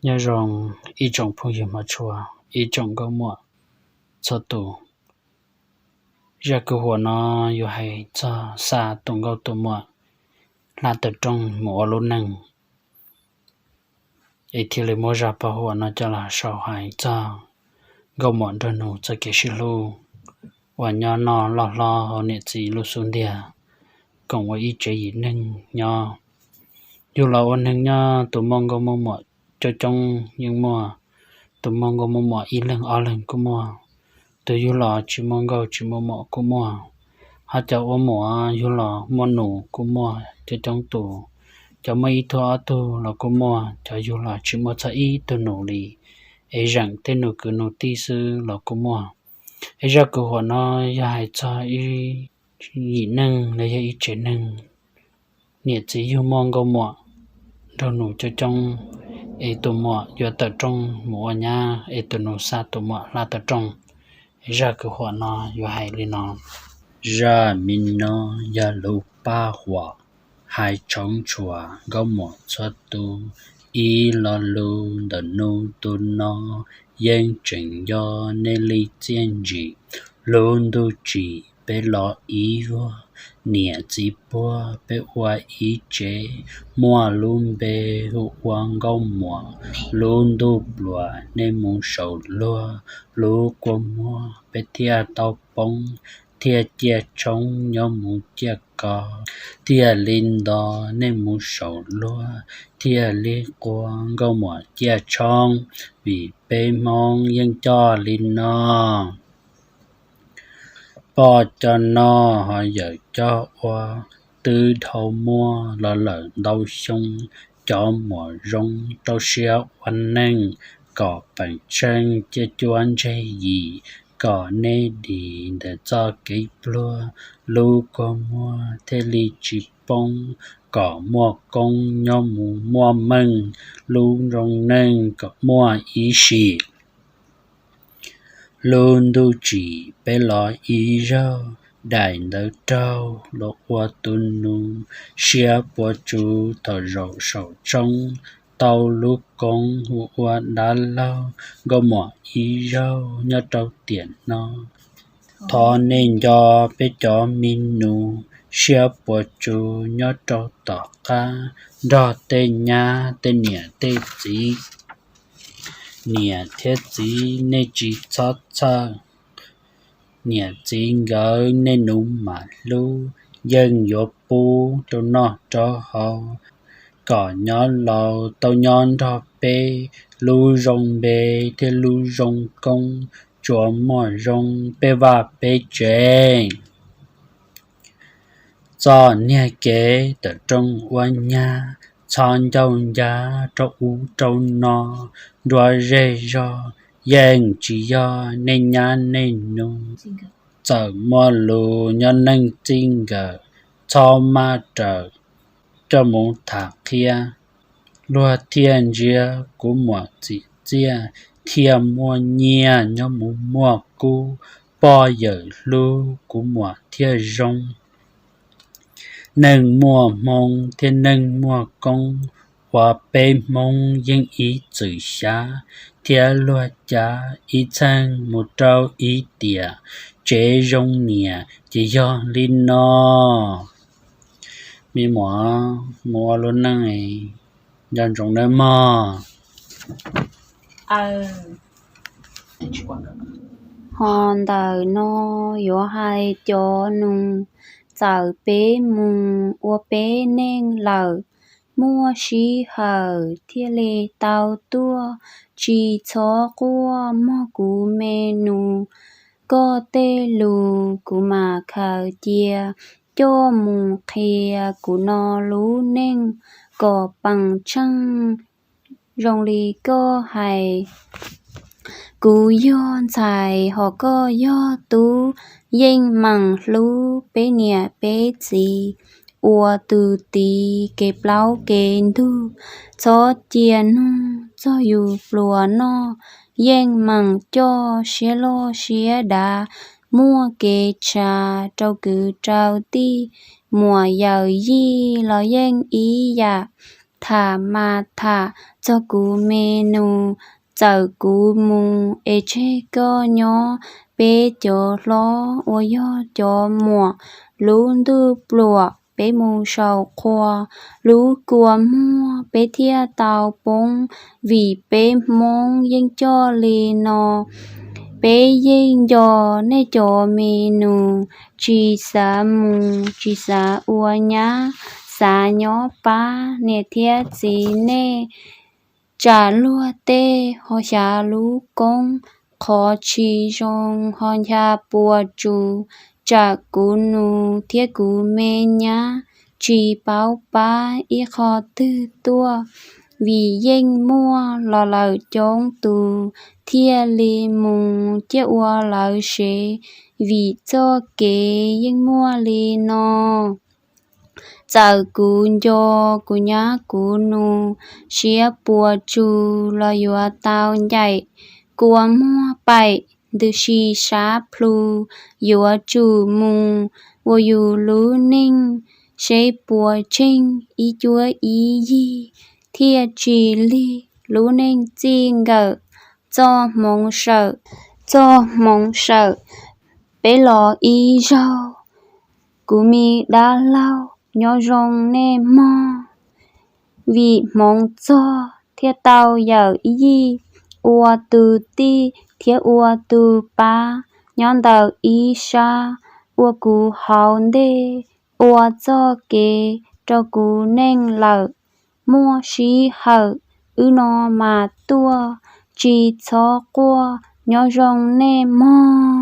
Nyob zoo ib tsoom phooj ywg hmov tshua, ib tsoom nkauj muam txhua tus. Zaj kwv huam no yuav hais txog xa tus nkauj tus muam hla tawm rooj mus ua lub neej, es thiaj li muab zaj paj huam no coj los sau hais txog nkauj muam nraug nus txoj kev sib hlub uas nyob noj loj hlob hauv niam txiv lub xub ntiag, koom ua ib tsev yim neeg nyob. Yug los ua neeg nyob tus muaj nkauj muaj muam coob coob yeej muaj, tus muaj nkauj muaj muam ib leeg ob leeg kuj muaj, tus yug los tsis muaj nkauj tsis muaj muam kuj muaj, ho cov ua muam yug los muaj nus kuj muaj coob coob tus, cov muaj ib tug ob tug los kuj muaj, cov yug los tsis muaj txog ib tug nus li, es zeem tej nus kwv nus tij xwb los kuj muaj. Es zaj kwv huam no yog hais txog ib yim neeg los yog ib tsev neeg, niam txiv yug muaj nkauj muam nraug nus coob coob, es tus muam yuav tawm rooj mus ua nyab es tus nus xa tus muam hla tawm rooj. Es zaj kwv huam no yuav hais li no. Zaj me no yog lub paj huam hais tshoob tshua nkauj muam txhua tus. Ib lo lus ntawm nub tus no yeej tseem nco nej li txiaj ntsim. Lub ntuj tsim peb los ib vuag, niam txiv puag peb ua ib tsev, muaj lub npe hu ua nkauj muam. Lub ntuj pluas nej mus saum luag, lub kua muag peb thiaj tau poob, thiaj ciaj tshoob nyob mus ciaj kos, thiaj li nto nej mus saum luag, thiaj li qua nkauj muam ciaj tshoob, vim peb Hmoob yeej coj li no. Poj coj noj ho yawm coj ua, twb dhau muaj los lawm ntau xyoo, cov muam zoo rau siab ua neej, kom peem tsheej ciaj cuab ntseg yim, kom nej dim ntawm txoj kev pluag, lub kua muag thiaj li tsis poob, kom muaj koob nyob mus muaj meej, lub nroog neej kom muaj ib sim. Lub ntuj tsim peb los ib zaug, daim ntawv raug los ua tus nus, siab puas tsuv thaum zaum saum tshoob, tau lub koob hu ua dab laug, nkauj muam ib zaug nyob rau tiam no. Thov nej nco peb cov me nus, siab puas tsuv nyob rau tom qab, nrog tej nyab tej niam tej txiv. Niam thiab txiv nej tsis txhob txhawj, niam txiv nkawd nej nus mam hlub, yeej yuav pub rau noj rau haus, kom nyob laus tau nyob nrog peb, lub zoo npe thiab lub zoo koob, tsuas muaj zoo peb vaj peb tsev. Txoj niag kev tawm rooj ua nyab, txhob ncauj ncab rau ub rau no, nruab zej zog yeej tsis yog nej nyab nej nus. Txawm muaj lus nyob neej txij nkawm, txhob maj rawm coj mus tham qhia, luag thiaj ntsia kuv muam txim txiaj, thiaj muaj nyiaj nyob mus muaj kub, poj yawm hlub kuv muam thiaj zoo. Neej muaj hmoo thiab neej muaj koob, uas peb Hmoob yeej ib txwm xyav, thiab luag cav ib txheej mus rau ib tiam, tsev zoo niam ces yog li no. Me muam mus ua lub neej, nco ntsoov nawb mog. Ho ntawm no yuav hais cov nus, txawm peb mus ua peb neej lawm, muaj sij hawm thiaj li tau tuaj, tsis txhob quaj mog kuv me nus. Koj tej lus kuv mam khaws cia, coj mus qhia kuv no lub neej kom peem tsheej zoo li koj hais. Kuv yog ntxhais ho koj yog tub, yeej meem hlub peb niam peb txiv, ua tus txiv kev plaub kev ntug, txhob cia nug txog yus pluas noj, yeej meem coj siab loj siab dav, muaj kev tsa rau kwv rau tij, muam yawm yij los yeej ib yam, tham mas tham txog kuv me nus, txawm kuv mus es tseg koj nyob. Peb cov hlob uas yog cov muam, lub ntuj pluam peb mus saum qhua, lub kua muag peb thiaj tau poob, vim peb Hmoob yeej coj li no. Peb yeej nco nej cov me nus, tsis xav mus tsis xav ua nyab, xav nyob pab niam thiab txiv nej. Tsam luag tej ho xyav lub koob, qhov tsis zoo ho ncha puas tsus. Tsam kuv nus thiab kuv me nyab tsis paub pab ib qho twg tuaj, vim yeej muaj los lawm coob tus, thiaj li mus ciaj ua lawv sev, vim txoj kev yeej muaj li no. Txawm kuv nco kuv nyab kuv nus, siab puas tsus los yuav tau ncaim, kua muag paim ntws si sab plhu, yuav tsum mus ua yus lub neej, seb puas tsheej ib cuab ib yig, thiaj tsis lig lub neej txij nkawm. Txoj hmoov sawm, txoj hmoov sawm, peb los ib zaug, kuv me dab laug, nyob zoo nej mog. Vim hmoov txog thiaj tau yawm ib yig, ua tus tij thiab ua tus pab, nyob ntawm ib sab ua kuv hauv ntej, ua txoj kev rau kuv neej lawm. Muaj sij hawm wb no mas tuaj, tsis txhob quaj, nyob zoo nej mog.